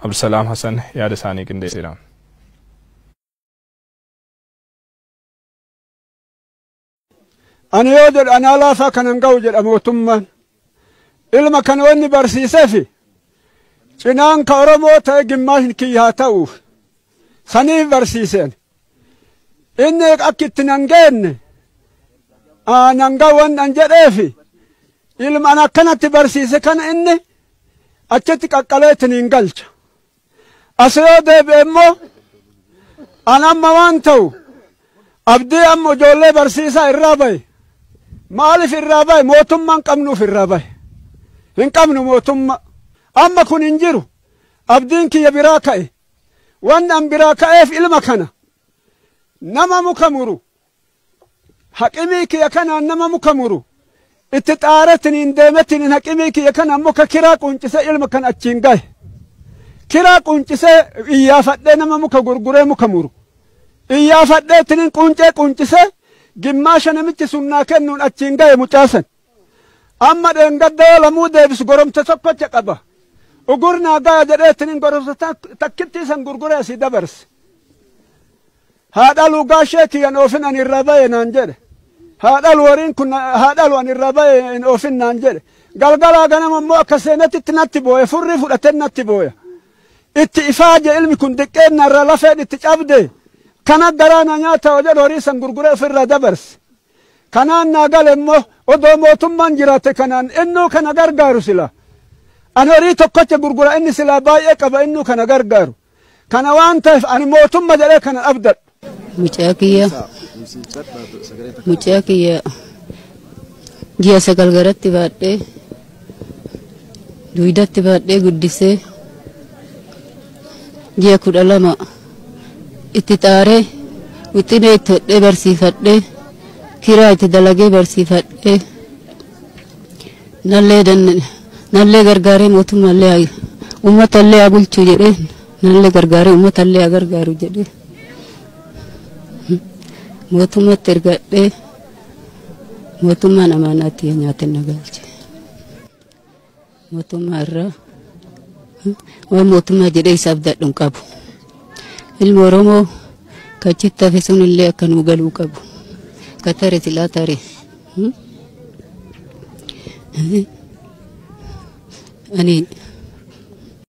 Abdusalaam Hassan yaada isaanii qindeesseera. Ani yoo jedhu ani alaafaa kanan ga'u jedha mootummaan. Ilma kana wanni barsiiseefi cinaan ka Oromoo ta'e gimmaasni kiyya haa ta'uuf saniif barsiiseen. Inni akka itti nan geenne nan ga'u waan an jedheefi ilma an akkanatti barsiise kana inni achitti qaqqalee ittiin galcha. As yoo deebi'e immoo an amma waan ta'u abdii amma ijoollee barsiisaa irraa bahe. Maaliif irraa bahe? Mootummaan qabnuuf irraa bahe. Hin qabnu mootummaa. Amma kun hin jiru. Abdiin kiyya biraa ka'e. Wanni an biraa ka'eef ilma kana. Nama muka muru. Haqimii kiyya kanaan nama muka muru. Itti xaaretiin deemetiin haqimii kiyya kanaan muka kiraa quncisee ilma kana achiin gahe. Kiraa quncisee iyyaafadhee nama muka gurguree muka muru. Iyyaafadhee quncee quncisee gimmaasha namichi sunnaa kennuun achiin gahe mucaasan. Amma dheengadda yoo lamuu deebisu goromsa tokkocha qaba. Ugurnaa gaya jedheetiin goromsa takkittii san gurguree asii dabarse. Haadha lugaa ishee kiyyan oofin ani irraa bahe naan jedhe. Haadha horiin kun haadha ani irraa bahe hin oofin naan jedhe. Galgalaa ganama immoo akka seenatitti natti booye furrii fudhatee natti booya. Itti ifaaje ilmi kun diqqeenna irra lafeen itti cabde. Kana garaa na nyaata jedhu horii san gurguree ofirraa dabarse. Kanaan naa gale immoo odoo mootummaan jiraate kanaan innuu kana gargaaru sila. Ani horii tokkocha gurgura inni silaa baay'ee qaba innuu kana gargaaru. Kana waan ta'eef ani mootummaa jedhee kana abdadhu. Mucaa kiyya ji'a 9 garatti baadhee duwidatti baadhee guddisee ji'a 12 itti xaaree wixinee itti hodhee barsiifadhee kiraa itti dalagee barsiifadhee nallee gargaaree mootummaallee uummatallee haa bulchu jedhee nallee gargaaree uummatallee haa gargaaru jedhee mootummatti ergadhee mootummaan amaanaatti nyaata na galche. Mootummaa irraa waan mootummaa jedhee isa abdadhu hin qabu. Ilma Oromoo kachitti hafe sunillee akka nuu galuu qabu. Ka tare silaa tare. Ani